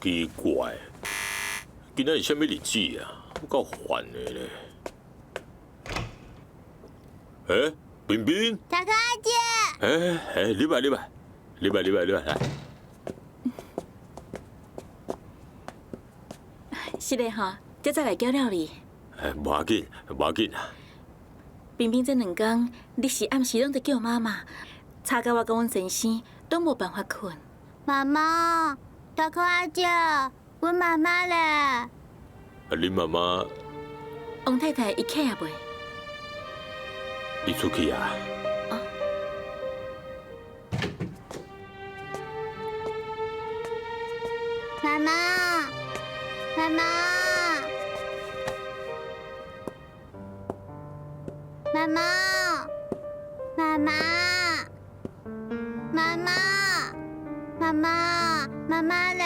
奇怪，今仔是啥物日子啊？有夠煩的咧。欸，彬彬。大哥阿姐。欸欸，入來入來，入來入來入來來。是的吼，這才來攪擾你。欸，無要緊，無要緊。彬彬這兩工，日時暗時攏佇叫媽媽，吵甲我佮阮先生都無辦法睏。媽媽，大哥阿姐，阮媽媽咧？啊，恁媽媽？王太太伊起啊未？伊出去啊。媽媽，媽媽，媽媽，媽媽，媽媽，媽媽，媽媽咧？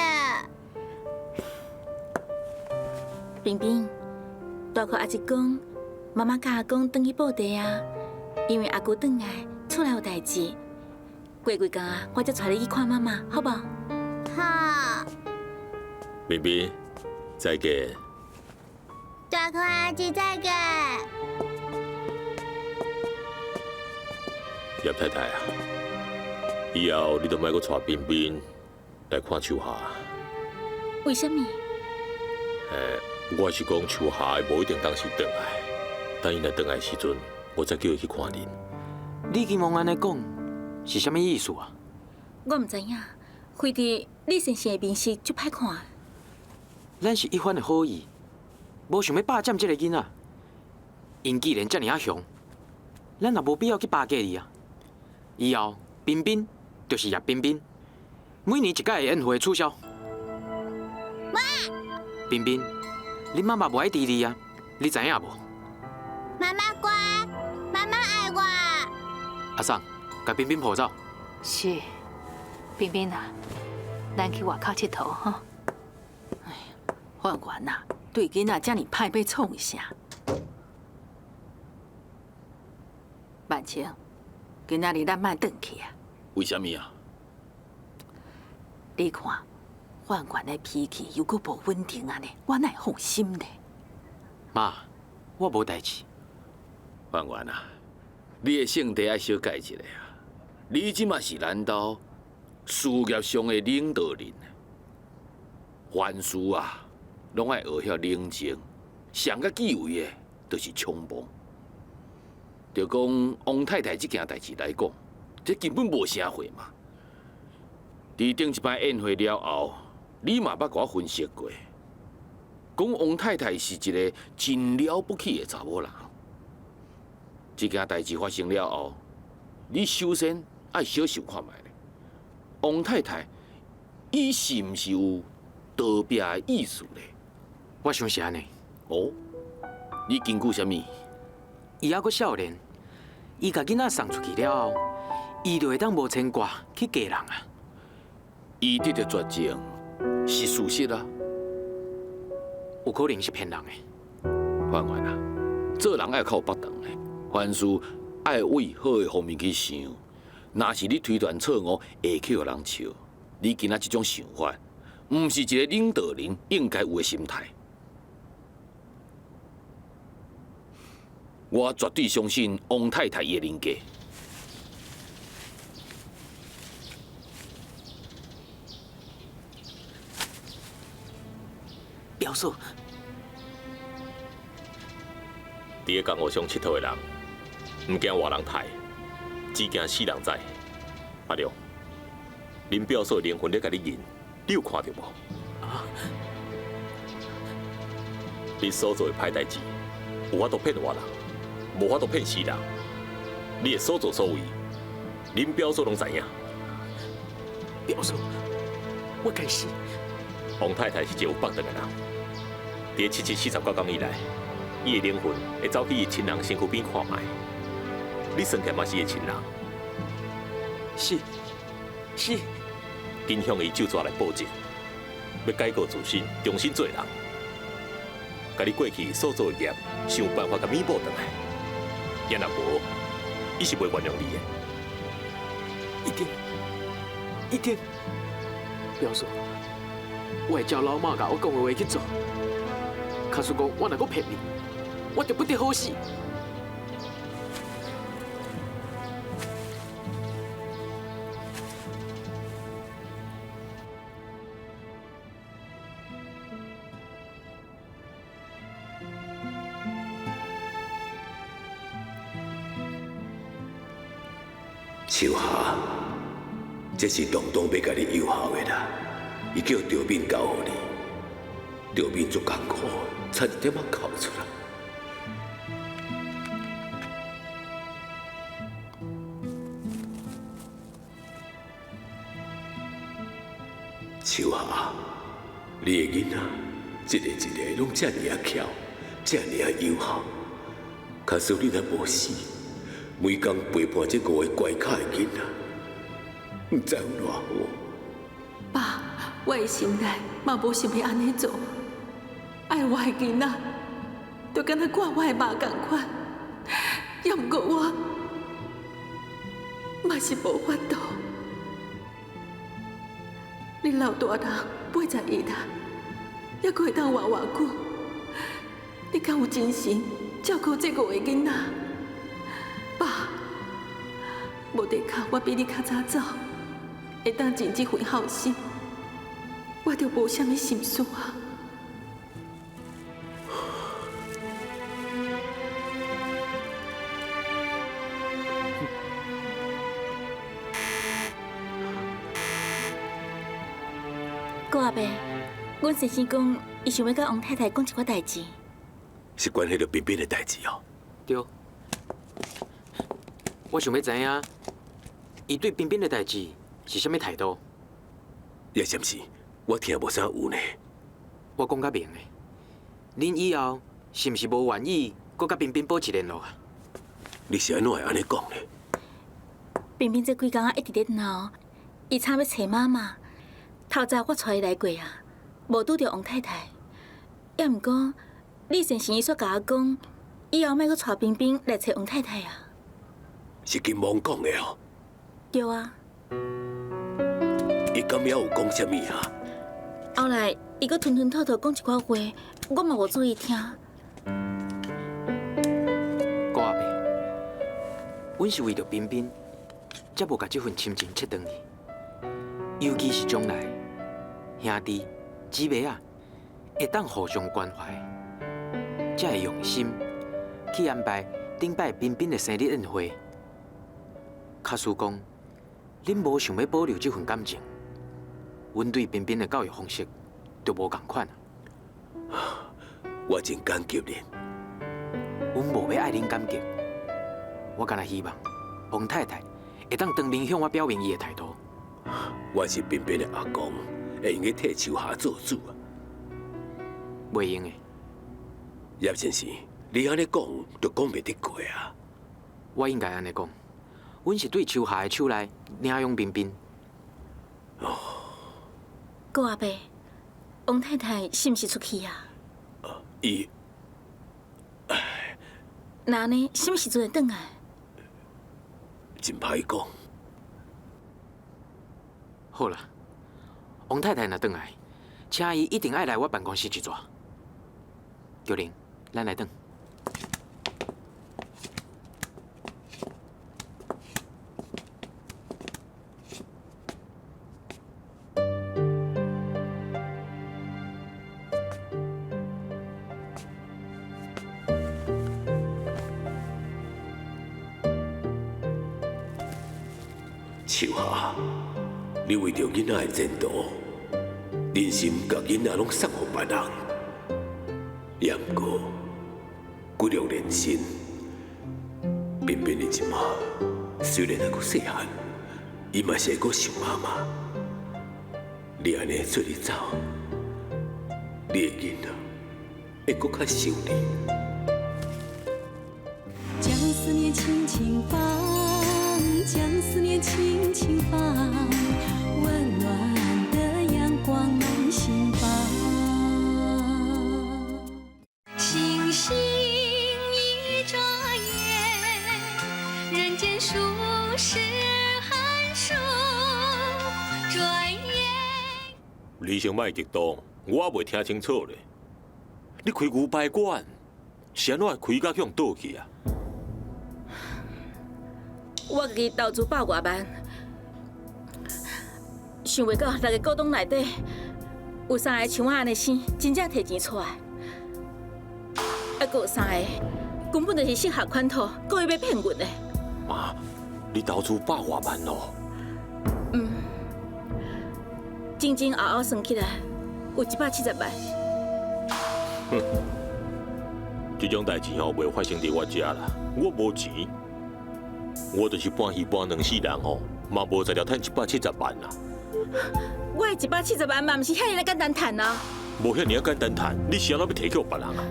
彬彬，大哥阿姐講，媽媽佮阿公轉去布袋啊，因為阿姑轉來，厝內有代誌。過幾工啊，我才帶你去看媽媽，好無？好。彬彬，再見。大哥阿姐再見。葉太太啊，以後你都莫閣帶彬彬來看秋霞。為啥物？欸，我是講秋霞無一定當時轉來，等伊若轉來時陣，我再叫伊去看恁。你金旺按呢講是啥物意思啊？我毋知影，非得李先生的面色足歹看。咱是一番的好意，無想欲霸佔這个囡仔。𪜶既然遮爾仔雄，咱也無必要去巴結伊啊。以後彬彬就是葉彬彬，每年一擺的宴會取消。彬彬，恁媽媽無愛治你啊，你知影無？媽媽乖，媽媽愛我。阿桑，共彬彬抱走。是，彬彬啊，咱去外口𨑨迌吼。哎，范元啊，對囡仔遮爾歹，欲創啥？萬青，今仔日咱莫轉去啊。為啥物啊？你看，范元的脾氣又閣無穩定按呢，我哪會放心呢？媽，我無代誌。范元啊，你的性格愛小改一下啊！你這馬是咱兜事業上的領導人，凡事啊，攏愛學曉冷靜。上較忌諱的，就是衝動。就講王太太這件代誌來講，這根本無啥貨嘛。佇頂一擺宴會了後，你嘛捌共我分析過，講王太太是一個真了不起的查某人。這件代誌發生了後，你首先愛小想看覓咧，王太太伊是毋是有逃避的意思咧？我想是按呢。哦，你根據啥物？伊猶閣少年，伊共囡仔送出去了後，伊就會當無牽掛去嫁人啊。伊得著絕症是事實啊，有可能是騙人的。范元啊，做人愛較有腹腸的，凡事愛為好的方面去想。若是你推斷錯誤，會去予人笑。你今仔這種想法，毋是一個領導人應該有的心態。我絕對相信王太太伊的人格。表嫂，佇个江湖上𨑨迌的人，毋驚活人刣，只驚死人知。阿良，恁表嫂的靈魂咧共你認，你有看著無？啊！你所做的歹代誌，有法度騙活人，無法度騙死人。你的所作所為，恁表嫂攏知影。表嫂，我該死。王太太是一個有腹腸的人，佇7749工以來，伊的靈魂會走去伊親人身軀邊看覓。你算起來嘛是伊的親人。是，是。緊向伊咒詛來報仇，欲改過自新，重新做人。共你過去所做的業，想辦法共彌補轉來。也若無，伊是袂原諒你的。一定，一定。表嫂，我會照老媽共我講的話去做。假使講我若閣騙你，我就不得好死。秋霞，這是東東欲共你友好的啦。伊叫赵敏交予你，赵敏足艱苦，差一點仔哭出來。秋霞，你的囡仔一个一个攏遮爾仔巧，遮爾仔友好，假使你若無死，每工陪伴這五個乖巧的囡仔，毋知有偌好。爸，我的心內嘛無想欲按呢做，愛我的囡仔，就敢若看我的肉仝款，猶毋過我嘛是無法度。你老大人81啦，猶閣會當活偌久？你敢有精神照顧這五個囡仔？爸，無的確，我比你較早走，會當盡這份孝心，我就無啥物心事啊。郭阿伯，阮先生講，伊想欲佮王太太講一寡代誌。是關係著彬彬的代誌哦。對。我想欲知影，伊對彬彬的代誌是啥物態度？葉先生，我聽無啥有呢。我講較明的，恁以後是毋是無願意閣佮彬彬保持聯絡啊？你是按怎會按呢講呢？彬彬這幾工仔一直咧鬧，伊吵欲揣媽媽。頭早我帶伊來過啊，無拄著王太太。猶毋過李先生伊煞共我講，以後莫閣帶彬彬來揣王太太啊。是金毛講的哦。對啊。伊敢猶有講啥物啊？後來伊閣吞吞吐吐講一寡話，我嘛無注意聽。郭阿伯，阮是為著彬彬，才無共這份親情切斷去。尤其是將來兄弟姊妹仔會當互相關懷，才會用心去安排頂擺彬彬的生日宴會。假使講，恁無想欲保留這份感情，阮對彬彬的教育方式就無仝款。我真感激恁。阮無欲愛恁感激，我干焦希望王太太會當當面向我表明伊的態度。我是彬彬的阿公，會用得替秋霞做主啊？袂用的。葉先生，你按呢講，就講袂得過啊。我應該按呢講，阮是對秋霞的手內領養彬彬。哦。郭阿伯，王太太是毋是出去啊？伊，那按呢，啥物時陣會轉來？真歹講。好啦，王太太若轉來，請伊一定愛來我辦公室一逝。玉玲，咱來轉。秋霞，你為著囡仔的前途，忍心共囡仔攏送予別人，也毋過骨肉連心，彬彬伊這馬雖然猶閣細漢，伊嘛是會閣想媽媽。你按呢做你走，你的囡仔會閣較想你。將思念輕輕放，將思念輕輕放，溫暖的陽光滿心房。星星一眨眼，人間數十寒暑，轉眼。你先莫激動，我猶未聽清楚咧。你開牛排館是按怎會開甲去予倒去啊？我家己投資百外萬，想袂到六个股東內底有三个像我按呢生，真正提錢出來，啊，閣有三个根本就是設下款套，故意欲騙阮的。啊！你投資百外萬哦？嗯，前前後後算起來有170萬。哼，這種代誌吼袂發生佇我遮啦，我無錢，我就是搬魚搬兩世人吼，嘛無才調趁170萬啦。我的170萬嘛，毋是遐爾仔簡單趁啊！無遐爾仔簡單趁，你是按怎欲提予別人啊？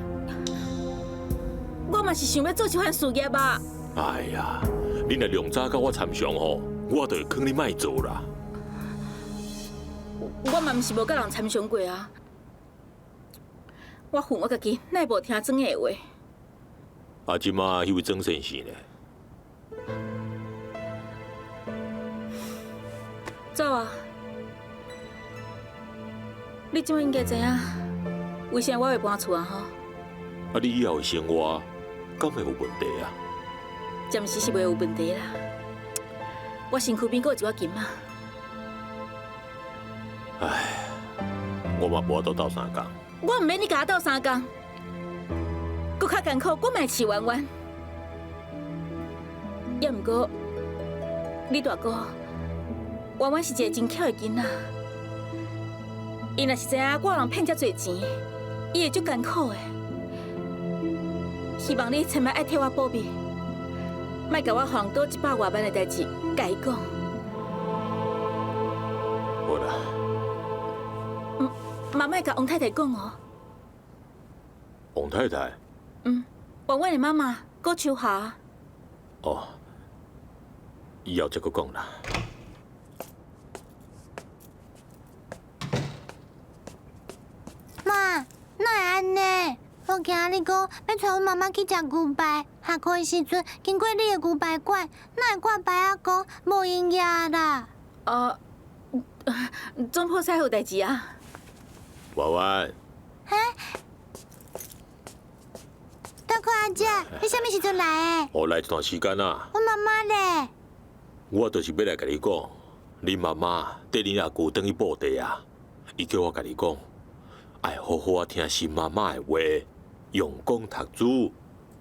我嘛是想欲做這番事業啊！哎呀，你若量早佮我參詳吼，我就會勸你莫做啦。我嘛毋是無佮人參詳過啊。我恨我家己，哪會無聽庄的話？啊，這馬彼位莊先生咧？走啊！你這馬應該知影，為啥我會搬厝啊？吼！啊，你以後的生活敢會有問題啊？暫時是袂有問題啦。我身軀邊閣有一寡金仔。唉，我嘛無法度鬥相共。我毋免你共我鬥相共，閣較艱苦，我嘛會飼圓圓。猶毋過，你大哥，圓圓是一个真巧的囡仔。伊若是知影我予人騙遮濟錢，伊會足艱苦的。希望你千萬愛替我保密，莫共我予人賭100外萬的代誌，共伊講。好啦。嘛莫共王太太講哦。王太太？嗯，圓圓的媽媽郭秋霞。哦，以後再閣講啦。媽，哪會按呢？我驚你講欲帶阮媽媽去食牛排，下課的時陣經過你的牛排館，哪會看牌仔講無營業啦？哦，總鋪師有代誌啊。圓圓。哈？大哥阿姐，你啥物時陣來的？我來一段時間啊。阮媽媽咧？我就是欲來共你講，你媽媽綴恁阿舅轉去布袋啊，伊叫我共你講，愛好好仔聽新媽媽的話，用功讀書，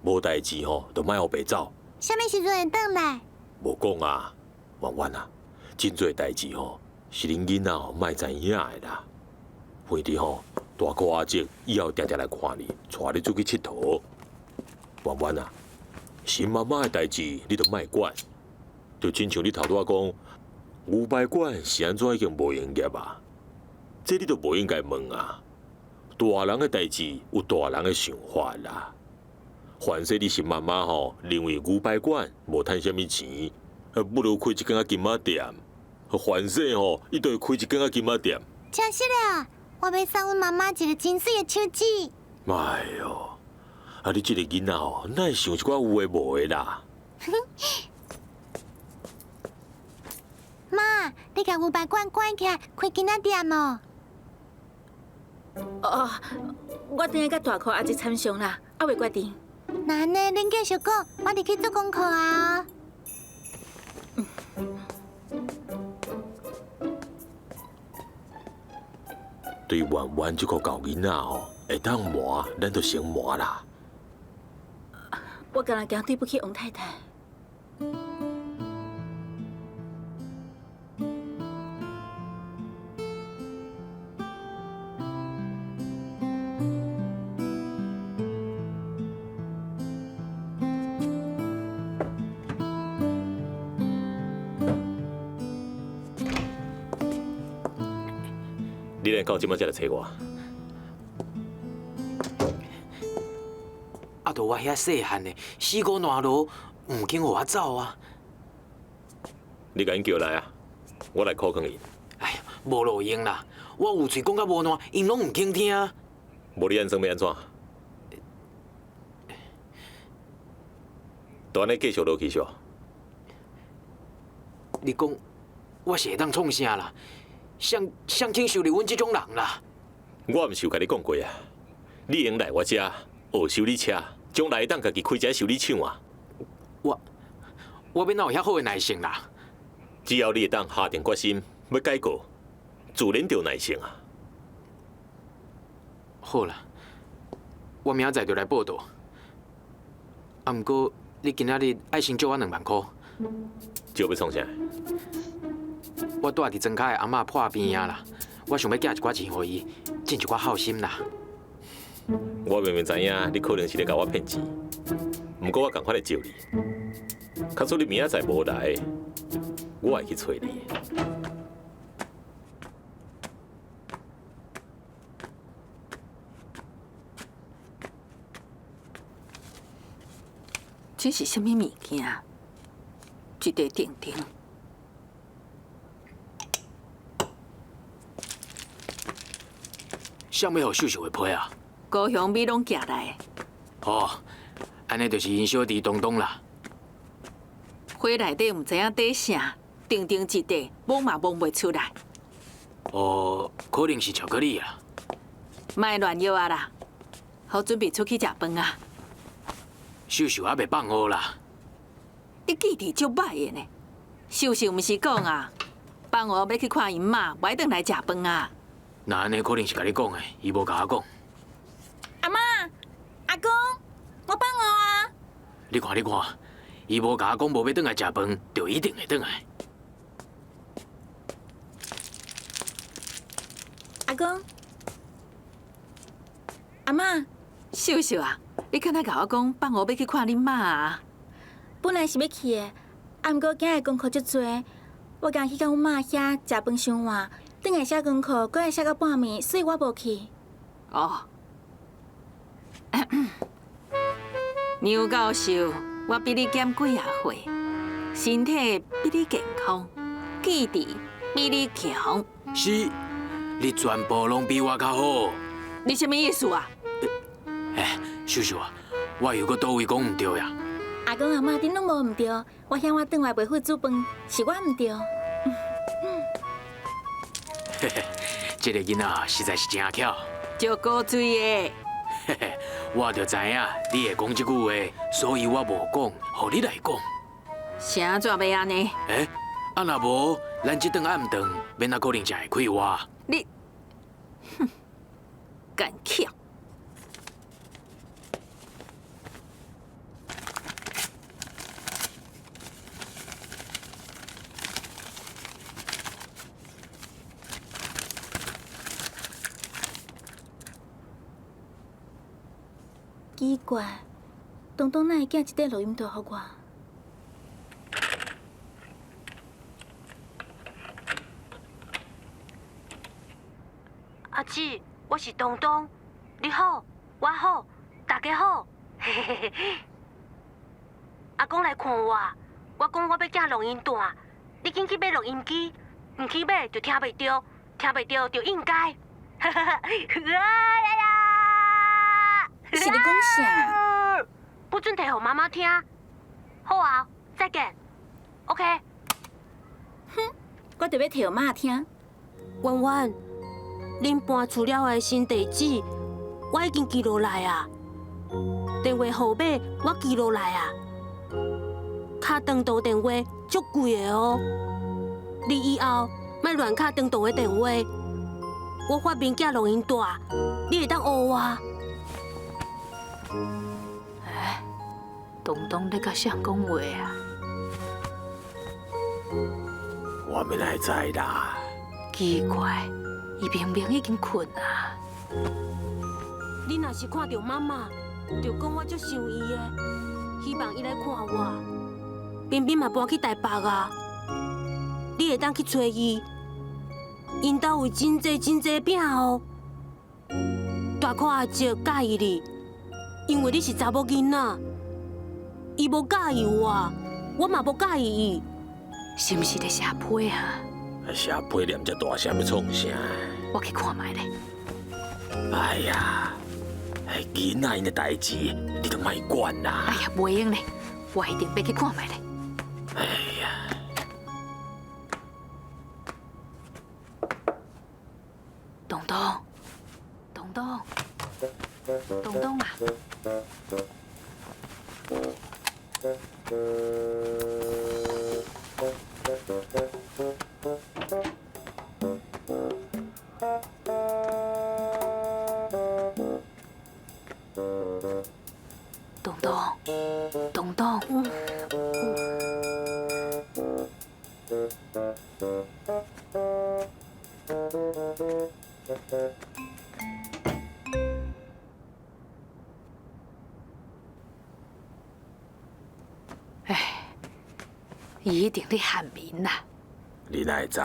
無代誌吼，就莫烏白走。啥物時陣會轉來？無講啊，圓圓啊，真濟代誌吼，是恁囡仔吼莫知影的啦。反正吼，大哥阿叔以後定定來看你，帶你出去𨑨迌。圓圓啊，新媽媽的代誌你就莫管，就親像你頭拄仔講，牛排館是按怎已經無營業啊？這你就無應該問啊。大人的代誌有大人的想法啦。凡勢你新媽媽吼，認為牛排館無趁啥物錢，不如開一間仔金仔店。凡勢吼，伊就會開一間仔金仔店。真實了，我欲送阮媽媽一個真媠的手指。哎喲，啊你這個囡仔吼，哪會想一寡有的無的啦？媽，你共牛排館關起來，開金仔店哦。哦，我等下佮大哥阿姐參詳啦，猶未決定。那按呢，恁繼續講，我佇去做功課啊。對圓圓這個厚囡仔吼，會當瞞，咱就先瞞啦。我敢若驚對不起王太太。你來到這擺才來揣我？啊，著我遐細漢的，死糊爛路，毋肯予我走啊！你共𪜶叫來啊，我來苦勸𪜶。哎呀，無路用啦！我有喙講甲無爛，𪜶攏毋肯聽。無你按算欲按怎？就按呢繼續落去煞。你講，我是會當創啥啦？誰誰肯修理阮這種人啦？我毋是有共你講過啊？你會用來我遮學修理車，將來會當家己開一个修理廠啊！我欲哪有遐好的耐性啦？只要你會當下定決心欲改過，自然就有耐性啊！好啦，我明仔載就來報到。啊，毋過你今仔日愛先借我兩萬箍。借欲創啥？我住佇莊跤的阿嬤破病啊啦，我想欲寄一寡錢予伊，盡一寡孝心啦。我明明知影你可能是咧共我騙錢，毋過我仝款會借你。假使你明仔載無來，我會去揣你。這是啥物物件？一塊甜甜。啥物予秀秀的批啊？高雄米攏寄來。哦，按呢就是𪜶小弟東東啦。火內底毋知影底啥，甜甜一塊，摸嘛摸袂出來。哦，可能是巧克力啊。莫亂藥啊啦，好準備出去食飯啊。秀秀猶未放學啦。你記憶足歹的呢。秀秀毋是講啊，放學欲去看𪜶媽，無愛轉來食飯啊。那按呢可能是共你講的，伊無共我講。阿嬤、阿公，我放學啊！你看，你看，伊無共我講無欲轉來食飯，就一定會轉來。阿公、阿嬤，秀秀啊，你敢若共我講放學欲去看恁媽啊？本來是欲去的，啊，毋過今日功課足濟，我驚去到阮媽遐食飯傷晚，轉來寫功課，閣愛寫到半暝，所以我無去。哦，梁教授，我比你減幾仔歲，身體比你健康，記憶比你強。是，你全部攏比我較好。你啥物意思啊？欸，秀秀啊，我又閣佗位講毋對呀？阿公阿嬤，恁攏無毋對，我嫌我轉來袂曉煮飯，是我毋對。嘿嘿，這個囡仔實在是真巧。足古錐的。嘿嘿，我就知影你會講這句話，所以我無講，予你來講。啥怎欲按呢？欸，啊若無，咱這頓暗頓，免哪可能食會快活。你，哼，奸巧。奇怪，東東哪會寄這塊錄音帶予我？阿姊，我是東東，你好，我好，大家好，嘿嘿嘿嘿。阿公來看我，我講我欲寄錄音帶，你緊去買錄音機，毋去買就聽袂著，聽袂著就應該。哈哈哈！是咧講啥？不准提予媽媽聽。好啊，再見。OK。哼，我就欲提予媽聽。婉婉，恁搬厝了的新地址，我已經記落來啊。電話號碼我記落來啊。敲長途電話足貴的哦。你以後莫亂敲長途的電話。我發明寄錄音帶，你會當學我。哎，東東咧共誰講話啊？我欲哪會知啦？奇怪，伊明明已經睏啊。你若是看著媽媽，就講我足想伊的，希望伊來看我。冰冰嘛搬去台北啊，你會當去揣伊。𪜶兜有真濟真濟餅哦。大箍阿叔佮意你，因為你是查某囡仔，伊無佮意我，我嘛無佮意伊。是毋是咧寫批啊？寫批念遮大聲欲創啥？我去看覓咧。哎呀，囡仔𪜶的代誌，你都莫管啦。哎呀，袂用咧，我一定欲去看覓咧。哎呀！东东，东东啊！东东，东东。哎，伊一定咧喊眠啦。你哪会知？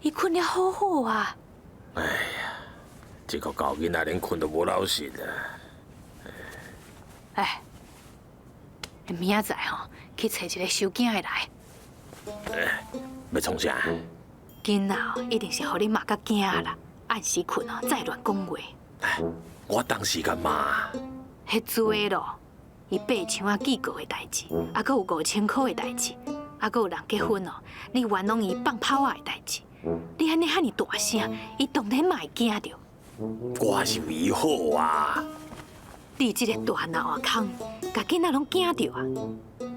伊睏了好好啊。哎呀，这个狗囡仔连睏都无老实啊！哎，明仔载吼，去揣一个收惊的来。哎，欲创啥？囡仔一定是予你骂甲惊啦，暗时睏哦，再乱讲话。我当时共骂。彼多咯，伊爬墙仔记过的代志，啊，阁有5000箍的代志，啊，阁有人结婚哦，你冤枉伊放炮仔的代志，你按呢遐尔大声，伊当然嘛会惊著。我是为伊好啊。你这个大脑仔空，共囡仔拢惊著啊！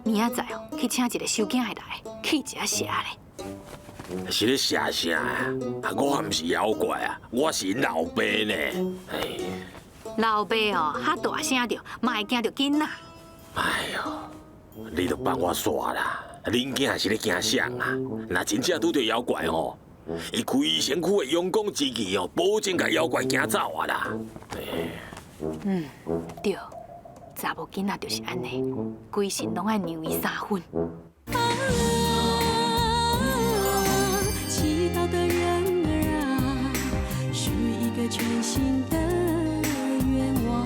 明仔载哦，去请一个收惊的来，去一下邪咧。是咧吓啥啊？我毋是妖怪啊，我是𪜶老爸呢。哎，老爸哦，较大声著，嘛会惊著囡仔。哎哟，你著放我煞啦！恁囝是咧惊啥啊？若真正拄著妖怪吼，伊规身躯的阳光之气哦，保证共妖怪惊走啊啦！嗯，对，查某囡仔就是按呢，规身拢爱让伊三分。祈祷的人儿啊，许一个全新的愿望。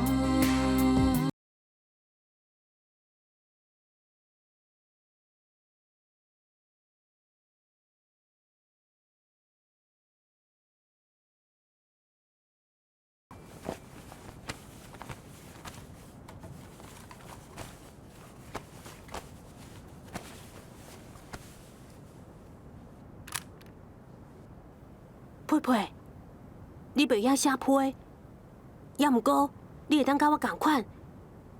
佩佩，你袂晓写批，也毋过你会当佮我仝款，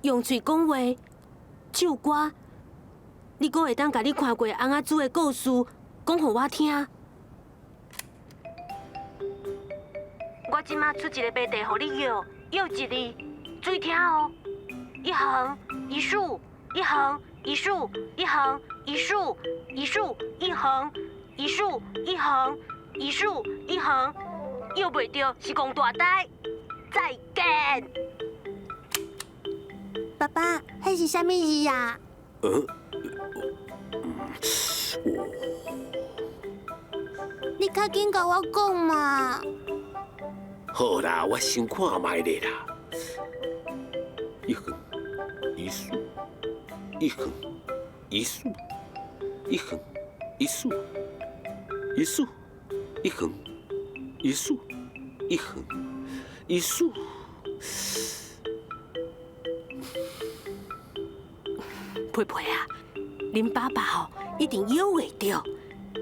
用喙讲话、唱歌，你阁会当共你看过尪仔煮的故事讲予我听。我这马出一个谜题，予你摇，摇一字，注意听哦。一横一竖，一横一竖，一横一竖，一竖一横，一竖一横。一竖一横，摇袂著是戆大呆。再见。爸爸，彼是啥物字啊？你较紧共我讲嘛。好啦，我先看觅咧啦。一横一竖，一横一竖，一横一竖，一竖。一横一竖，一横一竖。佩佩啊，恁爸爸吼一定摇袂著，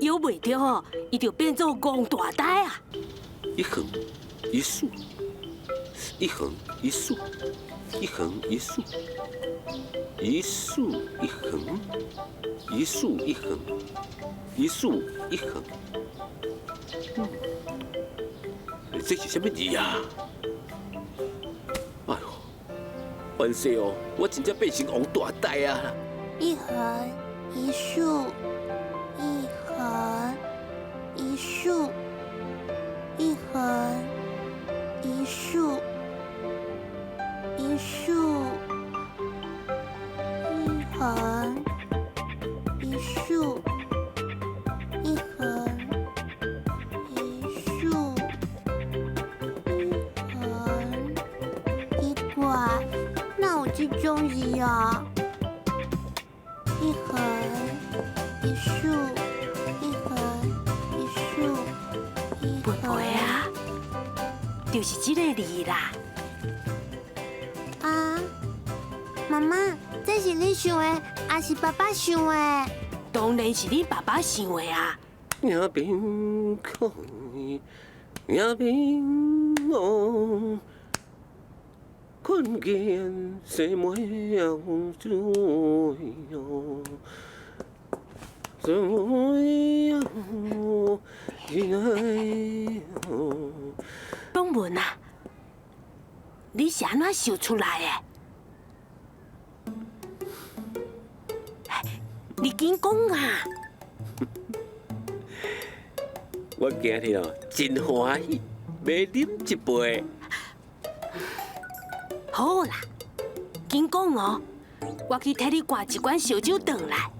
摇袂著吼，伊就变做戆大呆啊！一横一竖，一横一竖，一横一竖，一竖一横，一竖一横，一竖一横。这是啥物字啊？哎呦，凡世哦，我真正变成王大呆啊！一横一竖，一横一竖，一横一竖，一竖一横一竖，一横。这种字啊，一横一竖，一横一竖，一横。佩佩啊，就是这个字啦。啊，妈妈，这是你想的，还是爸爸想的？当然是你爸爸想的啊。也平空，也平哦。困见西梅水哟，水哟，东文啊，你是按怎想出来的？你紧讲啊！我今日哦真欢喜，欲啉一杯。好啦，紧讲哦，我去替你挂一罐烧酒转来。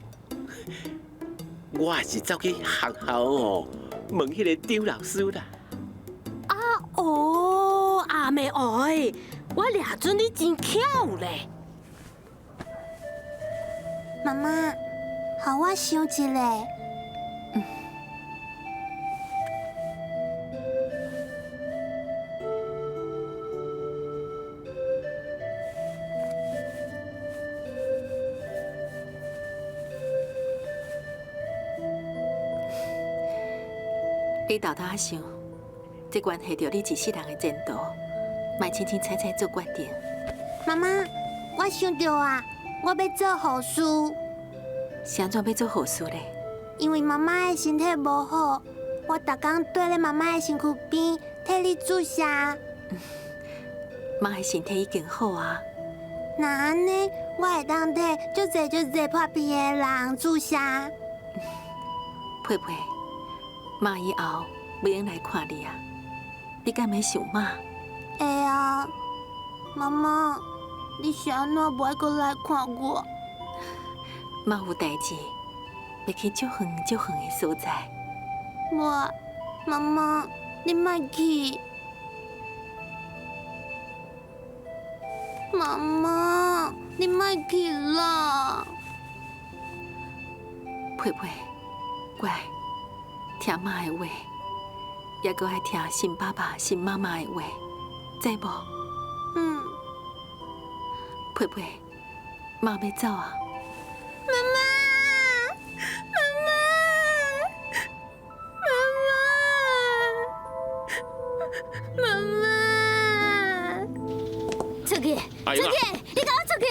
我是走去学校哦，问彼个张老师啦。啊哦，阿妹爱，我掠准你真巧咧。妈妈，予我想一下。你沓沓仔想，这关系著你一世人的前途，莫清清彩彩做决定。妈妈，我想著啊，我欲做护士。是按怎欲做护士咧？因为妈妈的身体无好，我逐工缀咧妈妈的身躯边，替你注射。妈的身体已经好啊。那按呢，我会当替足济足济破病的人注射。佩佩。妈以后袂用来看你啊，你敢会想妈？会啊，妈妈，你是按怎无爱阁来看我？妈有代志，欲去足远足远的所在。我，妈妈，你莫去。妈妈，你莫去啦。佩佩，乖。听妈的话，也阁爱听新爸爸、新妈妈的话，知无？嗯。佩佩，妈欲走啊！妈妈，妈妈，妈妈，妈妈！出去，出去！你共我出去！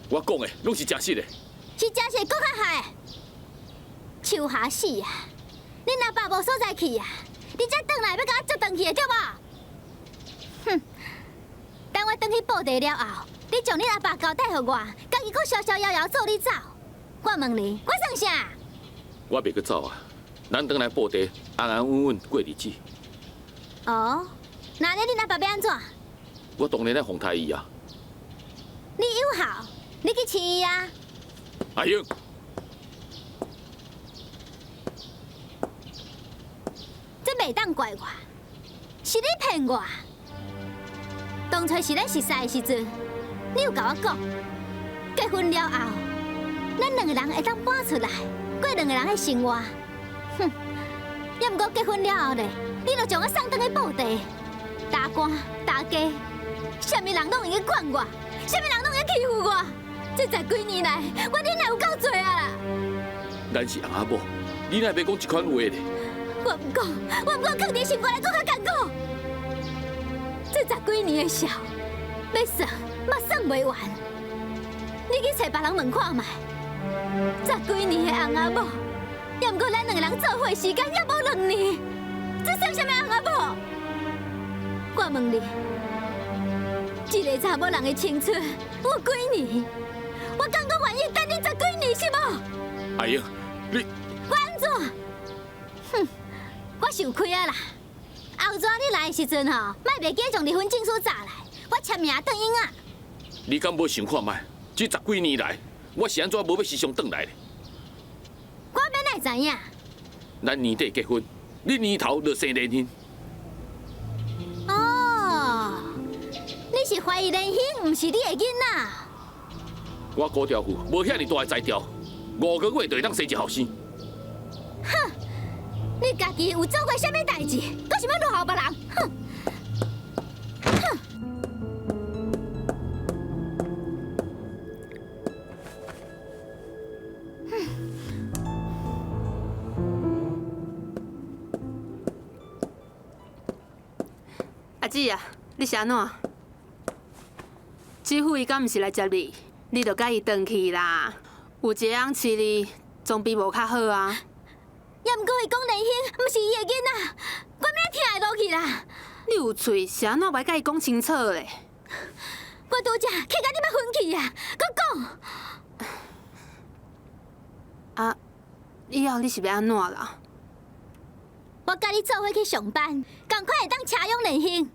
我讲的拢是真实的。是真实，阁较害。秋霞死啊！恁阿爸无所在去啊！你才转来欲共我捉转去的对无？哼！等我转去报地了后，你将恁阿爸交代予我，家己阁逍逍遥遥做你走。我问你，我算啥？我袂阁走啊！咱转来报地，安安稳稳过日子。哦，那呢？恁阿爸欲按怎？我当然爱放刣伊啊！你有效，你去饲伊啊！阿英。这袂当怪我，是你骗我。当初是咱熟识的时阵，你有共我讲，结婚了后，咱两个人会当搬出来过两个人的生活。哼！也毋过结婚了后咧，你就将我送转去报地，大官大家，啥物人拢会用管我，啥物人拢会用欺负我。这十几年来，我忍耐有够济啊啦！咱是翁仔某，你哪会欲讲这款话咧？我毋讲，我毋讲，囥伫心肝内阁较艰苦。这十几年的仇，欲算嘛算袂完。你去揣别人问看觅，十几年的翁仔某，也毋过咱两个人做伙时间也无2年，这算啥物翁仔某？我问你，一个查某人的青春有几年？我敢阁愿意等你十几年是无？阿英，你我按怎？哼！我想开啊啦！后逝你来的时阵吼，莫袂记将离婚证书扎来，我签名转英啊！你敢无想看觅？这十几年来，我是按怎无欲时常转来咧？我欲哪会知影？咱年底结婚，你年头就生连兴。哦，你是怀疑连兴，毋是你的囡仔？我高调富无遐尔大的才调，5个月就会当生一后生。哼！你家己有做过啥物代志？阁想欲落后别人？哼！哼！阿姊啊，你是按怎？姊夫伊敢毋是來接你，你就佮伊轉去啦。有一个翁飼你，總比無較好啊。也毋過伊講連興，毋是伊的囡仔，我欲聽會落去啦。你有喙是按怎袂佮伊講清楚咧？我拄才氣甲你欲昏去啊！閣講。啊，以後你是欲按怎啦？我佮你做伙去上班，仝款會當車養連興。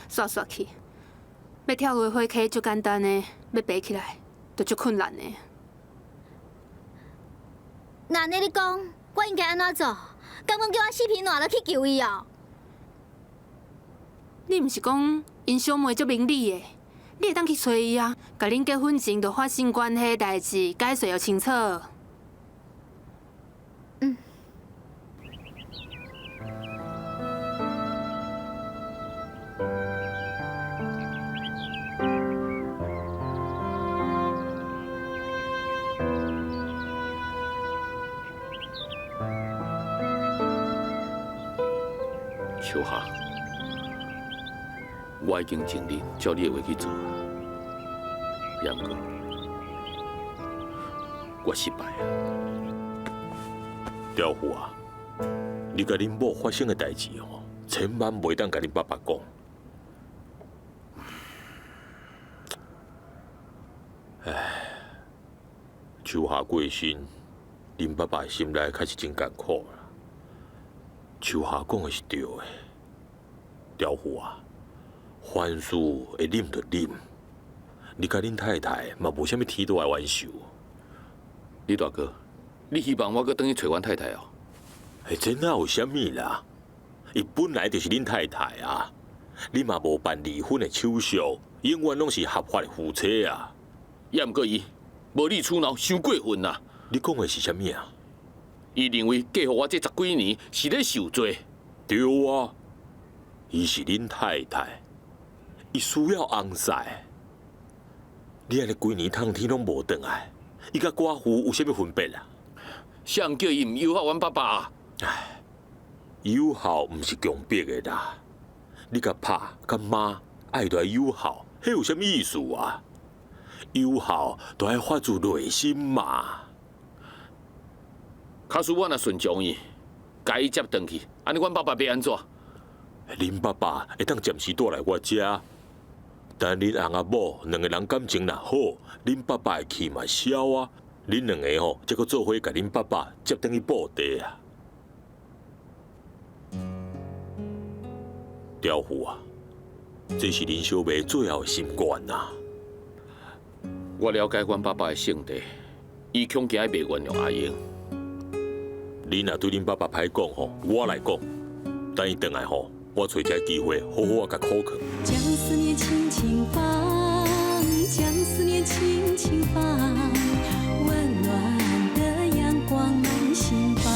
煞煞去，欲跳落火坑足簡單的，欲爬起來就足困難的。那按呢你講，我應該按怎做？敢講叫我死皮爛落去求伊哦？你毋是講𪜶小妹足明理的，你會當去揣伊啊，共恁結婚前就發生關係代誌解釋予清楚。嗯。秋霞，我已經盡力照你的話去做，也毋過我失敗啊。調虎啊，你佮恁某發生的代誌吼，千萬袂當共恁爸爸講。唉，秋霞過身，恁爸爸心內確實真艱苦啦。秋霞講的是對的，調虎啊，凡事會忍就忍，你佮恁太太嘛無啥物天大的冤仇。李大哥，你希望我閣轉去揣阮太太哦？欸，這哪有啥物啦？伊本來就是恁太太啊，你嘛無辦離婚的手續，永遠攏是合法的夫妻啊。也毋過伊無理取鬧，傷過分啦！你講的是啥物啊？伊認為嫁予我這十幾年是咧受罪。對啊，伊是恁太太，伊需要翁婿。你按呢規年冬天攏無轉來，伊佮寡婦有啥物分別啊？誰人叫伊毋友好阮爸爸啊？唉，友好毋是強迫的啦。你佮拍佮媽愛來友好，彼有啥物意思啊？友好都愛發自內心嘛。假使我若順從伊，共伊接轉去，按呢阮爸爸欲按怎？恁爸爸會當暫時蹛來我遮，等恁翁仔某兩個人感情若好，恁爸爸的氣嘛消啊。恁兩個吼，才閣做伙共恁爸爸接轉去布袋啊。調虎啊，這是恁小妹最後的心願啊。我了解阮爸爸的性格，伊恐驚袂原諒阿英。你若對恁爸爸歹講吼，我來講。等伊轉來吼，我揣一个機會，好好仔共苦勸。將思念輕輕放，將思念輕輕放，溫暖的陽光滿心房。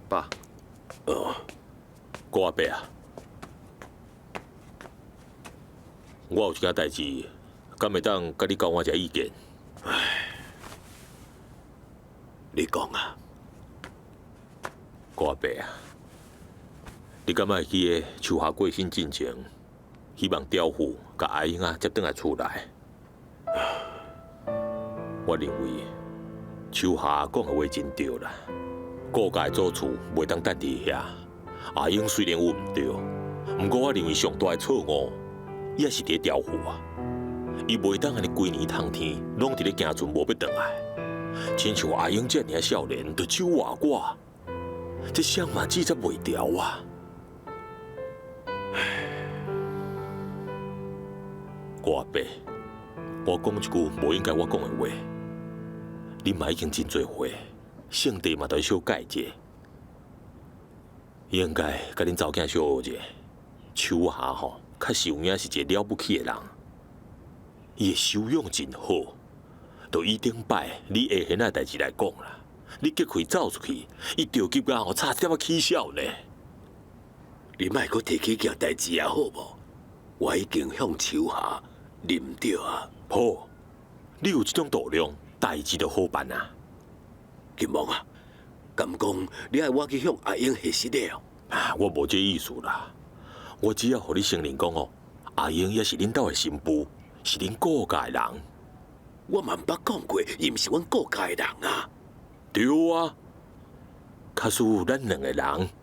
爸。哦。郭阿伯啊，我有一件代誌，敢會當佮你交換一下意見？唉，你講啊，郭阿伯啊，你敢會記得秋霞過身進前，希望調虎共阿英仔接轉來厝內？我認為秋霞講的話真對啦，顧家的祖厝袂當等佇遐。阿英雖然有毋對，毋過我認為上大的錯誤，也是佇咧調虎啊！伊袂當按呢規年冬天攏佇咧行船，無欲轉來。親像阿英遮爾少年，就手活我，這誰嘛指責袂牢啊！郭阿伯，我講一句無應該我講的話，你嘛已經真濟歲，性地嘛著小改一下。應該共恁查某囝小學者，秋霞吼，確實有影是一個了不起的人，伊的修養真好。就以頂擺你下現仔代誌來講啦，你激氣走出去，伊著急甲吼差一點仔起痟呢。你莫閣提起件代誌啊，好無？我已經向秋霞認著啊。好，你有這種度量，代誌就好辦啊。金王啊，敢講你愛我去向阿英核實了？啊，我無這意思啦。我只要予你承認講哦，阿英也是恁兜的新婦，是恁顧家的人。我嘛毋捌講過，伊毋是阮顧家的人啊。對啊，假使咱兩个人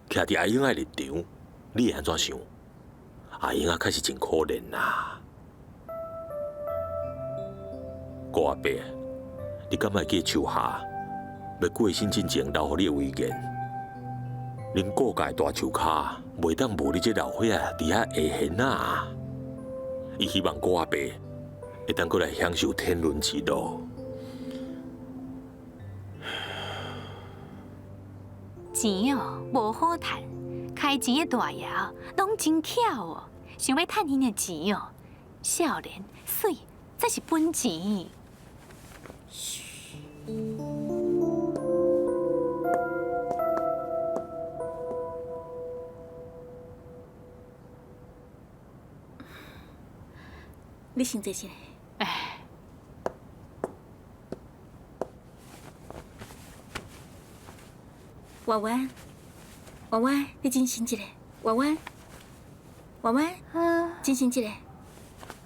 徛佇阿英的立場，你會按怎想？阿英啊，確實真可憐啊。顧阿伯，你敢會記秋霞欲過身進前留予你的遺言？恁顧家大樹跤袂當無你這老歲仔佇遐下緣仔。伊希望顧阿伯會當閣來享受天倫之樂。錢哦，無好趁，開錢的大爺攏真巧哦，想欲趁𪜶的錢哦，少年媠才是本錢。你先坐一下。哎。婉婉，婉婉，你精神一下。婉婉，婉婉，精神一下。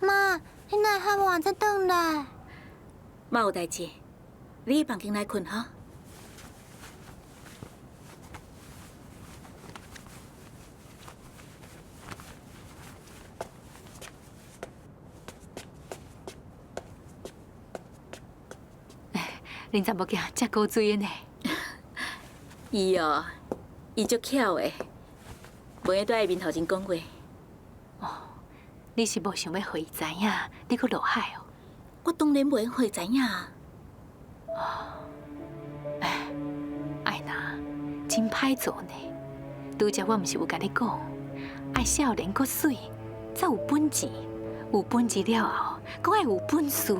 媽，你哪會遐晚才轉來？媽有代誌，你去房間內睏吼。恁查某囝遮古錐的呢？伊哦，伊足巧的，袂用佇伊面頭前講話。哦，你是無想欲予伊知影，你閣落海哦？我當然袂用予伊知影。哦，哎，愛娜，真歹做呢。拄才我毋是有共你講，愛少年閣媠，才有本錢，有本錢了後，閣愛有本事，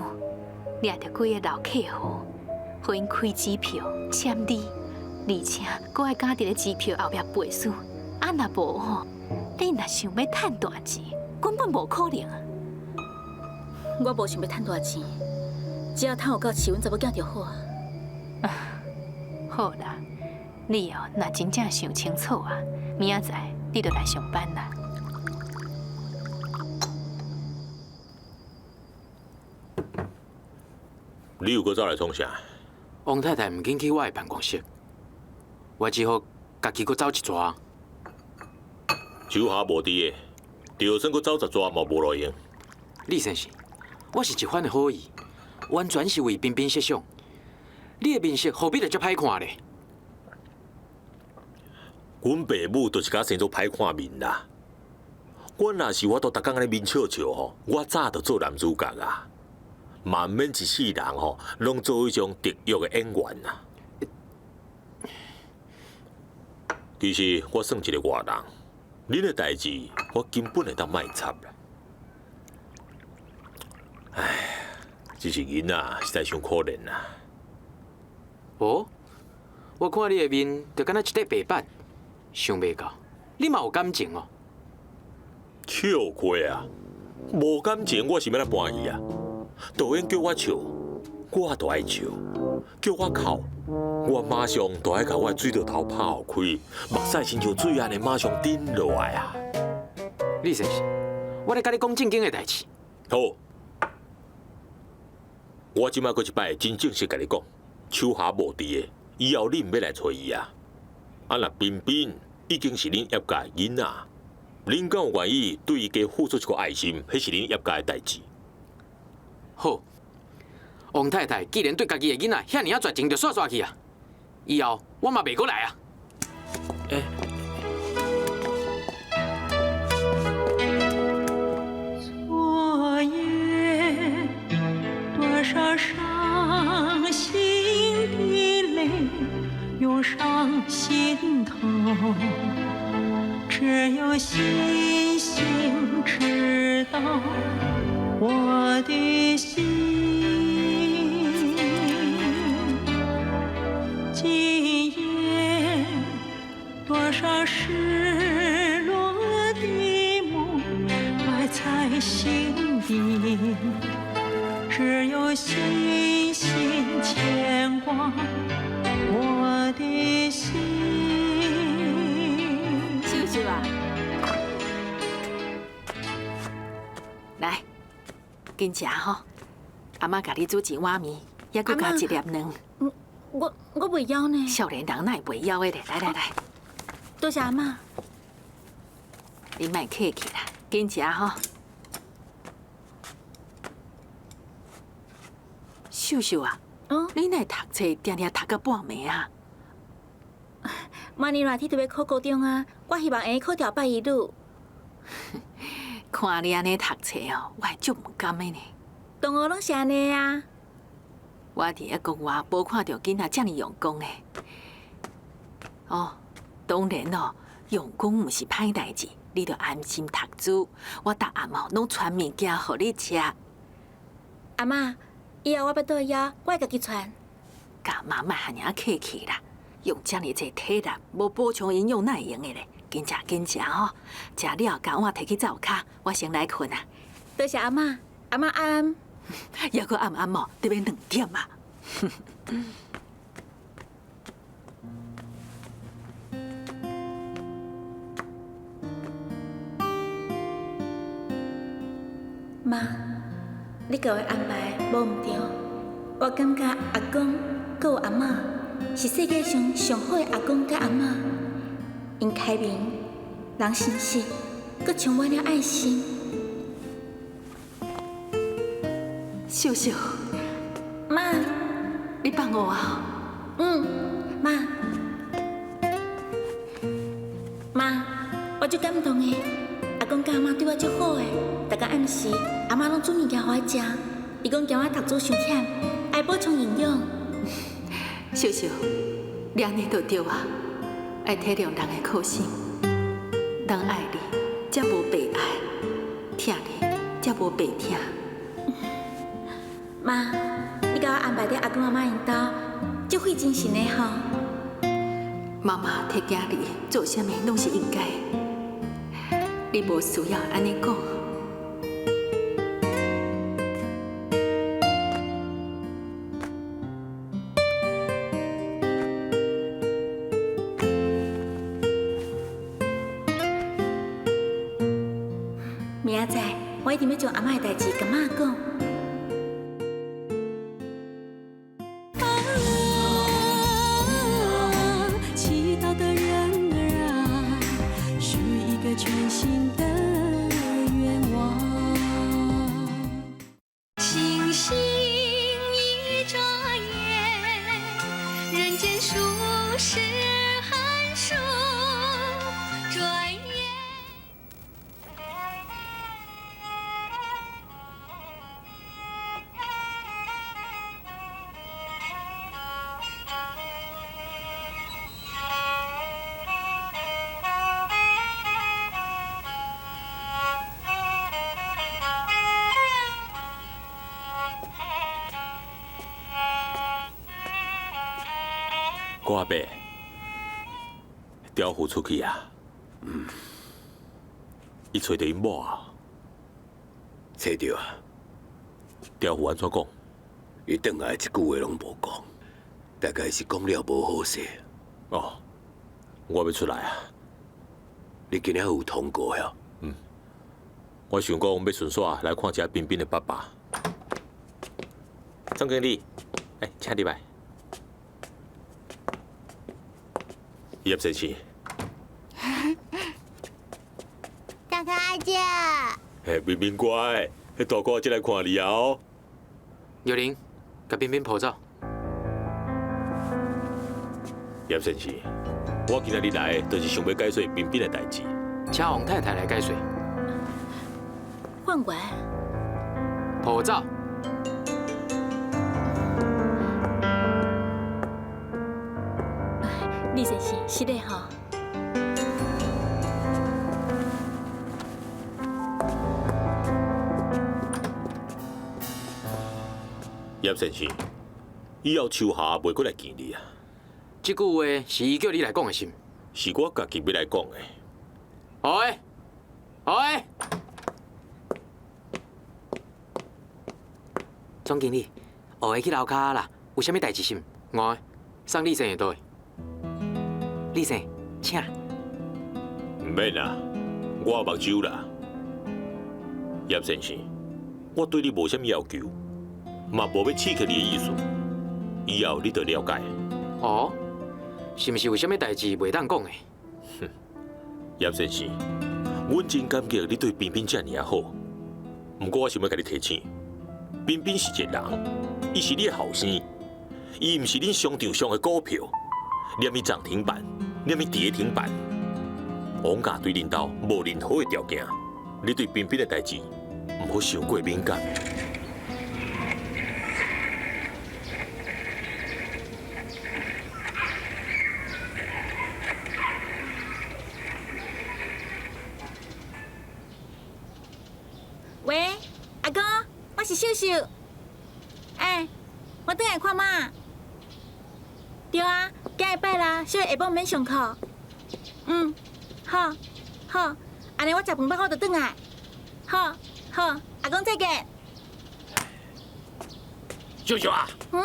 掠著幾个老客戶，予𪜶開支票簽字，而且閣愛敢佇咧支票後壁背書。啊，若無吼，你若想欲趁大錢，根本無可能啊！我無想欲趁大錢，只要趁有夠飼阮查某囝就好啊。好啦，你哦，若真正想清楚啊，明仔載你就來上班啦。你又閣走來創啥？王太太毋肯去我的辦公室，我只好家己閣走一逝。秋霞無佇的，就算閣走10逝嘛無路用。李先生，我是一番的好意，完全是為彬彬設想。你的面色何必會遮歹看咧？阮爸母就是共我生做歹看面啦。我若是我都逐工按呢面笑笑吼，我早就做男主角啊！嘛毋免一世人吼，攏做彼種得意的演員啊。其實我算一個外人，恁的代誌我根本會當莫插啦。唉，只是囡仔實在傷可憐啦。哦，我看你的面就敢若一塊白板，想袂到你嘛有感情哦。笑話啊，無感情我是欲按怎搬戲啊？導演叫我笑，我就愛笑；叫我哭，我馬上就愛共我的水道頭拍予開，目屎親像水按呢馬上頂落來啊！李先生，我咧共你講正經的代誌。好，我這擺閣一擺真正式共你講，秋霞無佇的，以後你毋欲來揣伊啊！啊，若彬彬已經是恁葉家的囡仔，恁敢有願意對伊加付出一個愛心？彼是恁葉家的代誌。好，王太太既然對家己的囡仔遐爾仔絕情，就煞煞去啊！以後我嘛袂閣來啊！欸。昨夜多少傷心的淚湧上心頭，只有星星知道我的心。今夜多少失落的夢埋在心底，只有星來，緊食吼。阿媽共你煮一碗麵，猶閣加一粒卵。我袂枵呢。少年人哪會袂枵的咧？來來來，多謝阿媽。你莫客氣啦，緊食吼。秀秀啊，你哪會讀冊定定讀到半暝啊？明年熱天就欲考高中啊，我希望會考著拜一女。看你按呢讀冊哦，我會足毋甘的呢。同學攏是按呢啊。我佇遐國外無看著囡仔遮爾用功的。哦，當然咯，用功毋是歹代誌，你著安心讀書。我逐暗哦攏傳物件予你食。阿媽，以後我腹肚枵，我會家己傳。共媽莫遐爾客氣啦，用遮爾濟體力，無補充營養哪會用的咧？緊食緊食吼，食了共碗提去灶跤，我先來睏啊。多謝阿媽，阿媽安。猶閣暗暗哦，得欲2點啊。媽，你共我安排無毋對，我感覺阿公閣有阿嬤是世界上上好的阿公佮阿嬤，𪜶開明，人誠實，閣充滿了愛心。秀秀，媽，你放我啊？嗯，媽，媽，我足感動的，阿公佮阿嬤對我足好的，逐工暗時阿嬤攏煮物件予我食，伊講驚我讀書傷忝，愛補充營養。秀秀，你按呢就對啊，愛體諒人的苦心，人愛你，才無白愛；疼你，才無白疼。媽，你共我安排佇阿公阿嬤𪜶兜，足費精神的吼。媽媽替囝兒做啥物攏是應該的，你無需要按呢講。明仔載我一定欲將阿嬤的代誌共媽講。祈禱的人兒啊，許一個全新的願望。星星一眨眼，人間數十寒暑，轉眼。郭阿伯，刁虎出去啊？嗯。伊揣著𪜶某啊？揣著啊。刁虎按怎講？伊轉來一句話攏無講，大概是講了無好勢。哦，我欲出來啊。你今仔有通告呀？嗯。我想講欲順紲來看一下彬彬的爸爸。總經理，欸，請入來。葉先生，大哥阿姐，嘿，彬彬乖，彼大哥才來看你啊哦。玉玲，共彬彬抱走。葉先生，我今仔日來，就是想欲解說彬彬的代誌。請王太太來解說。換過。抱走。李先生，是的吼。葉先生，以後秋霞袂閣來見你啊。這句話是伊叫你來講的，是毋？是我家己欲來講的。哎，哎，總經理，學會去樓跤啦，有啥物代誌是毋？我送李生會佗位。李生，請。毋免啦，我目睭啦。叶先生，我对你无啥物要求，嘛无欲刺激你的意思，以后你就了解。哦，是毋是有啥物代志袂当讲的？哼，叶先生，阮真感激你对彬彬遮尔啊好。毋过我想欲共你提醒，彬彬是一个人，伊是你的后生，伊毋是恁商场上的股票，连伊涨停板，连伊跌停板，王家对恁兜无任何的条件，你对彬彬的代志，毋好伤过敏感。喂，阿公，我是秀秀。欸，我转来看妈。对啊，今日拜六，小下晡免上课。嗯，好，好，按呢我食饭饱好就转来。好，好，阿公再见。秀秀啊，嗯，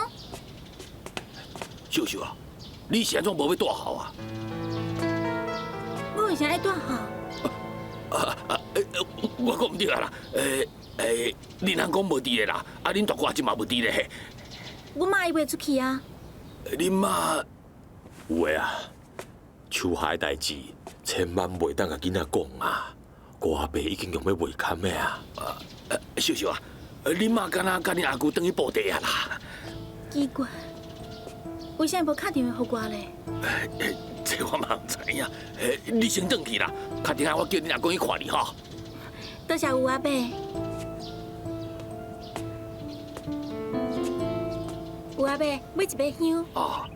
秀秀啊，你是按怎无欲蹛校啊？我为啥爱蹛校？我讲毋对啊啦，恁翁讲无伫咧啦，啊，恁大哥这嘛无伫咧。阮妈伊袂出去啊。恁妈有的啊，树下的代志千万袂当共囡仔讲啊，姑阿伯已经用欲袂堪的啊。秀秀啊，恁妈敢若佮恁阿舅转去布袋啊啦？奇怪，为啥无敲电话予我咧？这我嘛毋知影。你先转去啦，较等下我叫恁阿公去看你吼。多谢有阿伯。有阿伯，买一把香。哦。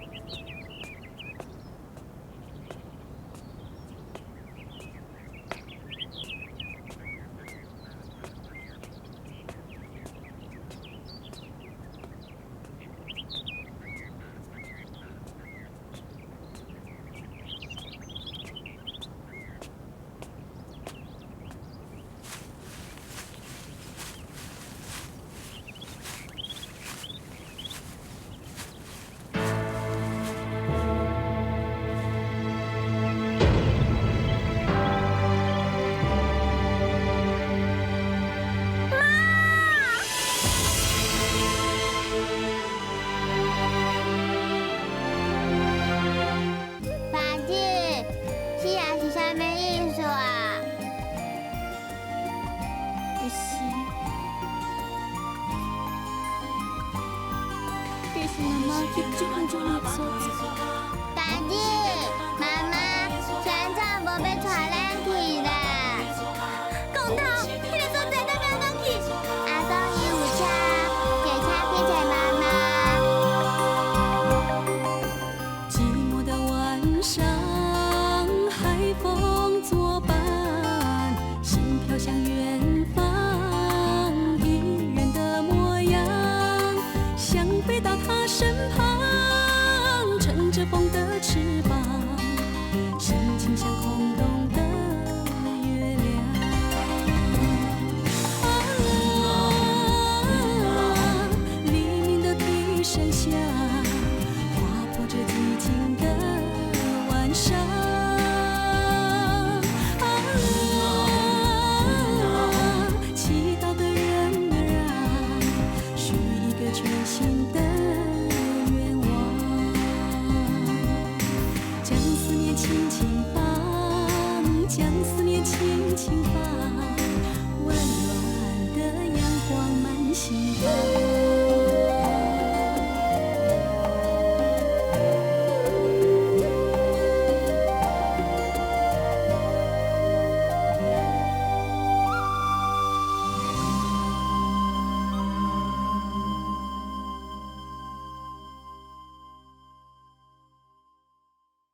这是妈妈去这款重要的所在。大姐。